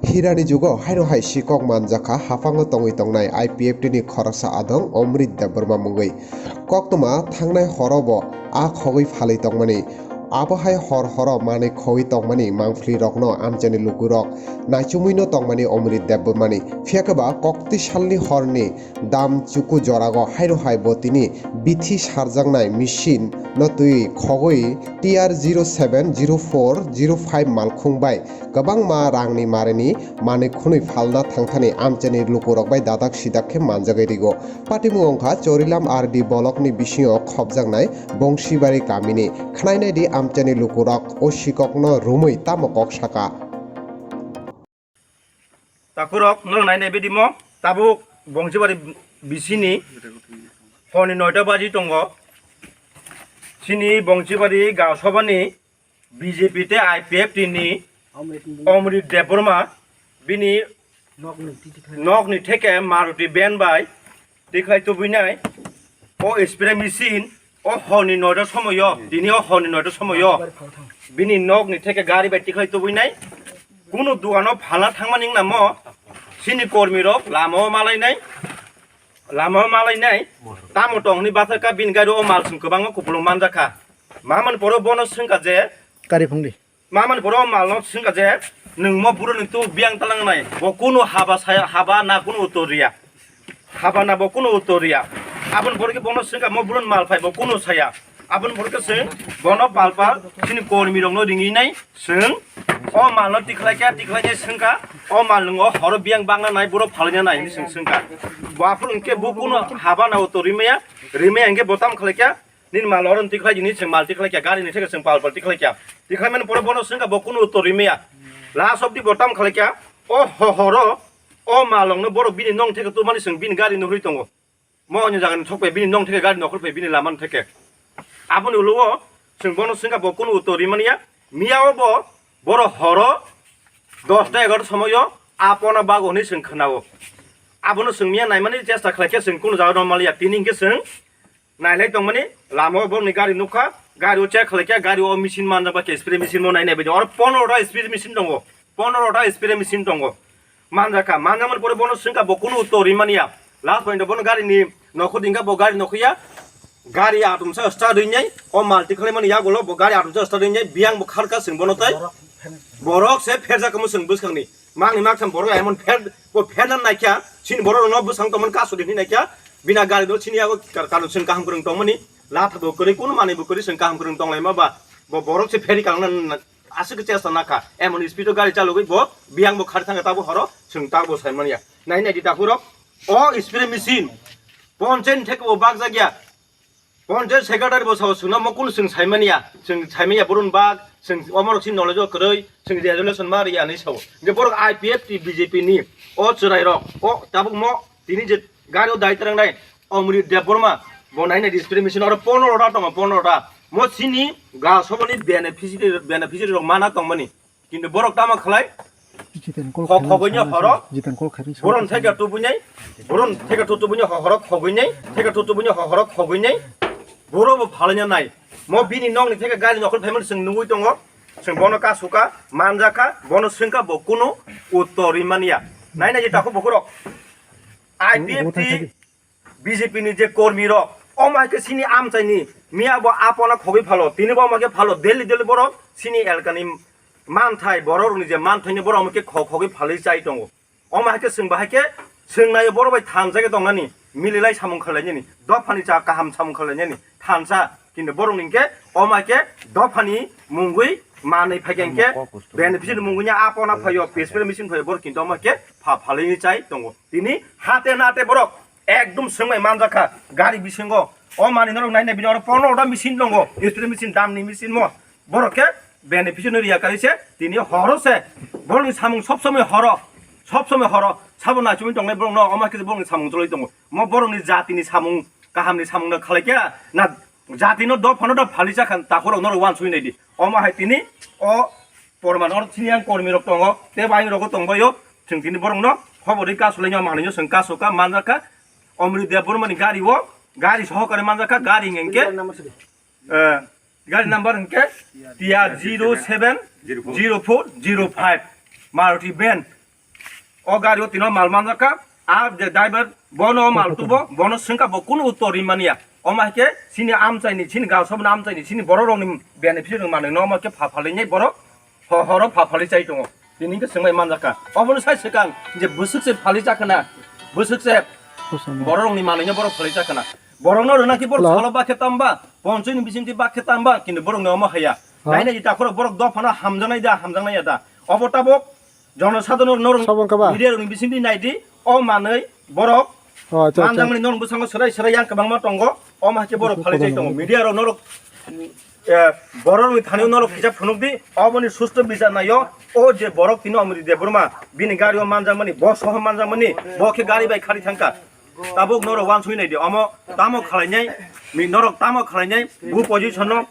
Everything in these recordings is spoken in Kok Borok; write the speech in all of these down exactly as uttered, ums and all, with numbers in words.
Hirani jugo haino hai sikok manjakha haphango tongwi tongnai I P F T ni khoroksa adong Omrit Debbarma mungwi. Koktwma thangnai horo bo a khogwi phalwi tongmani. Abo hai hor horo manwi khogwi tongmani mangphlirokno amchaini lukurok naichomwino tongmani Omrit Debbarmani. Phiyakhe ba kokti salni horni dam chuku jorago haino hai bo tini bithi sarjaknai machine no twi khogwi T R zero seven zero four zero five malkhung bai kwbangma rangni marini manwi khwnwi phalna thangthani amchaini lukurok bai dadak sidak khe manjagwi rigo. Patimung wngkha Chorilam R D bolokni bisingo khopjaknai Bongsibari kamini. Khnainai di amchaini lukurok o sikokno rumwi tamo kok saka. Takhurok, norok nainai bidimo, tabuk Bongsibari bisini honi noita baji tongo. Chini Bongsibari gasobani B J P tei I P F T ni Omrit Debbarma bini nokni theke Maruti van bai tikhlai tubui nai. O spray machine o horni noita somoyo, tini o horni noita somoyo bini nokni theke gari bai tikhlai tubui nai. Kunu dugano phalna thangmani wngna mo chini kormirok lamao malainai, lamao malainai. Tamo tong hwnwi bathakha bini gari o mal chwng kwbangma kupulung manjakha. Mamani poro bono swngkha je, Kari phungdi. Mamani poro o malno swngkha je, nwng mo buro ni tu biyang talangnai, bo kunu haba saya, haba na kunu uttor riya. Haba na bo kunu uttor riya. Aboni pore khe bono swngkha mo buro ni mal phai, bo kunu saya. Aboni pore khe swng bono pal pal chini kormirokno ringwi nai swng. O malno tikhlai kha, tikhlai khe swngkha, o mal nwng o horo biyang bangna nai, buro phalwi nai hinwi swng swngkha. Bo aphuru hwnkhe bo kunu haba na uttor rimaya, rimaya hwnkhe bo tamo khlai kha, nini mal oro tikhlai di, nini chwng mal tikhlai kha, gari ni theke chwng pal pal tikhlai kha. Tikhlai mani pore bono swngkha bo kunu uttor rimaya. Last of the bo tamo khlai kha, o ho-, horo o malongno borok bini nong theke tubumani chwng bini gari no hurwi tongo. Mo onyo jaga ni thok phai bini nong theke gari nokhol phai bini lama no theke. Aboni ulo o chwng bono swngkha bo kunu uttor rimani ya. Miya o bo borok horo dosta egarota somoyo a pona bago hwnwi chwng khwnao. Abono chwng miya naimani chesta khlai khe chwng kunu jaga no maliya. Tini hwnkhe chwng nailai tongmani lama o borokni gari nukha, gari o check khlai khe gari o machine manjak ba khe spray machine mo nainai baidi. Oro pondro ta spray machine tongo, pondro ta spray machine tongo. Manjakha, manjakmani pore bono swngkha bo kunu uttor rimani ya. Last point o bono gari ni nokho dingkha bo gari nokho ya. Gari atomsa start rinai, o mal tikhlaimani yagulo bo gari atomsa start rinai, biyang bo kharkha chwng bono tai. Borok se pherjak kamo chwng bwskangni. Mangni maktham borok emon pher, bo pherna naikha, chini borok rokno bwsang tongmani kaso di hinwi naikha, bina gari do chini yago kar-, karon chwng kaham kwrwng tongmani, latha bo kwrwi, kunu manwi bo kwrwi chwng kaham kwrwng tonglaima ba, bo borok se pheri kalna aswk khe chesta nakha, emon speed o gari chalogwi bo biyang bo khar thangkha tabuk horo chwng tabuk bo saimanya. Nai nai di takhurok, o spray machine ponchayni theke bo bakjak ya, Ponchayat secretary bo sao chwngno mo kunu chwng saimaniya, chwng saimanya borok ni bak, chwng omorok chini knowledge o kwrwi, chwng resolution ma riya hinwi sao. Hwnkhe borok I P F T B J P ni o chwrairok, o tabuk mo tini je gari o dai twrangnai Omrit Debbarma, bo nainai discrimination oro pondro ta tongo, pondro ta. Mo chini ga soboni beneficiary, beneficiary rok mana tongmani. Kintu borok tamo khlai? Jiten call Kho-, khaina khogwini sana horo. Jiten call khaina sana Boron sana. Theka tubunyai. Boron theka tu tubunyai ho-, horo khogwinai. Theka tu tubunyai ho-, horo khogwinai. Boro bo phalaina nai. Mo bini nokni theka gari nokol phaimani chwng nugwi tongo. Chwng bono kasuka, manjaka, bono swngka bo kunu uttor rimaniya. Nai nai je takhuk bukhurok. Bo-, bo I P F T thai thai di. B J P ni je kormi rok, omo hai khe chini amchaini miya bo apona khogwi phalo, tini bo omo khe phalo, daily daily borok chini elkani manthai, borok rokni je manthaini borok omo khe kho-, khogwi phalwi chai tongo. Omo hai khe chwng bahai khe chwng naio borok bai thansa khe tongnani, mililai samung khlainani, dophani cha kaham samung khlainani, thansa, kintu borok ni khe omo hai khe dophani mungwi manwi phai khe hwnkhe beneficiary mungwi apona phaio, P S P machine phaio, borok kintu omo hai khe pha-, phalwi chai tongo. Tini hate nate borok Ekdom swngmai manjakha gari bisingo. O manwi norok naina bini oro pondro ta machine tongo, spray machine, damni machine mo. Borok khe beneficiary no riya kari se, tini horo se. Borokni samung sob somoi horo, sob somoi horo. Sabo nachumui tongnai borokno, omo khe borokni samung choloi tongo. Mo borokni jatini samung, kahamni samung no khalai khe na, jatino dophano da phali jakha, takhorok norok wansui nai di. Omo hai tini o porman oro chini yang kormi rok tongo, tei bai rok tongo yo. Chwng tini borokno khobor ri kasu lai manwi chwng kasu ka manjak kha. Omri Debbarmani gari o, gari sohokare manjak kha, gari hwnkhe, eh, gari number hwnkhe T R zero seven zero four zero five Maruti van. O gari o tino mal manjak kha, a je driver bono mal tubo, bono swngkha bo kunu uttor rimani ya. Omo hai khe chini amchaini, chini gasobni amchaini, chini borok rokni beneficiary rok manwi no omo khe pha phalwi nai borok ho-, horo pha phalwi chai tongo. Tini hwnkhe swngbai manjak kha. Obono sai swkang je bwswk se phalwi chakha na, bwswk se borok rokni manwi no borok phalwi chakha na. Borok no rwna khe borok salo ba khe tamba, ponchoi ni bising twi ba khe tamba, kintu borok ni omo haya. Naina ita khoro borok dophano hamjaknai da, hamjaknai ya da. Obo tabok Jono sadhano norok media rokni bisingtwi naidi, o manwi borok manjakmani norok bwskango swrai swrai yang kwbangma tongo, omo hai khe borok phalwi chai tongo. Media rok norok, eh, borok rokni thani norok kisa phunukdi, oboni susto bichar naio, o je borok tini Omri Debbarma, bini gari o manjakmani, bo soho manjakmani, bo khe gari bai khari thangkha. Tabuk norok wansugwi naidi, omo tamo khwlainai, mi norok tamo khwlainai, bu position no,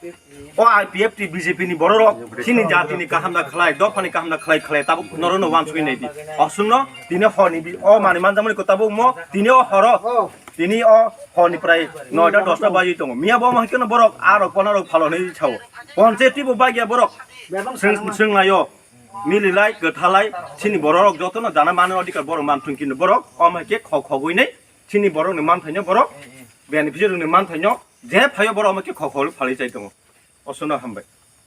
o I P F T B J P ni borok rok, chini jati ni kaham da khlai, dopha ni kaham da khlai, khlai, tabuk norok no wansugwi naidi. Oswk no, tini hor ni bi-, o mani manjakmani ko tabuk mo, tini o horo, tini o hor ni prai noita dosta baji tongo. Miya bo ma hikeno borok, a rok, pona rok phalo hinwi sao. Ponche tibo bagya borok, swng, swng naio. Mililai, kwthalai, chini borok rok jotono jana mani odhikar borok manthung kintu borok, omo hai khe khok khogwi nei, chini borok ni manthaino borok, beneficiary ni manthaino, je phaio borok omo khe khok khogwi phalwi chai tongo. Osono hambai.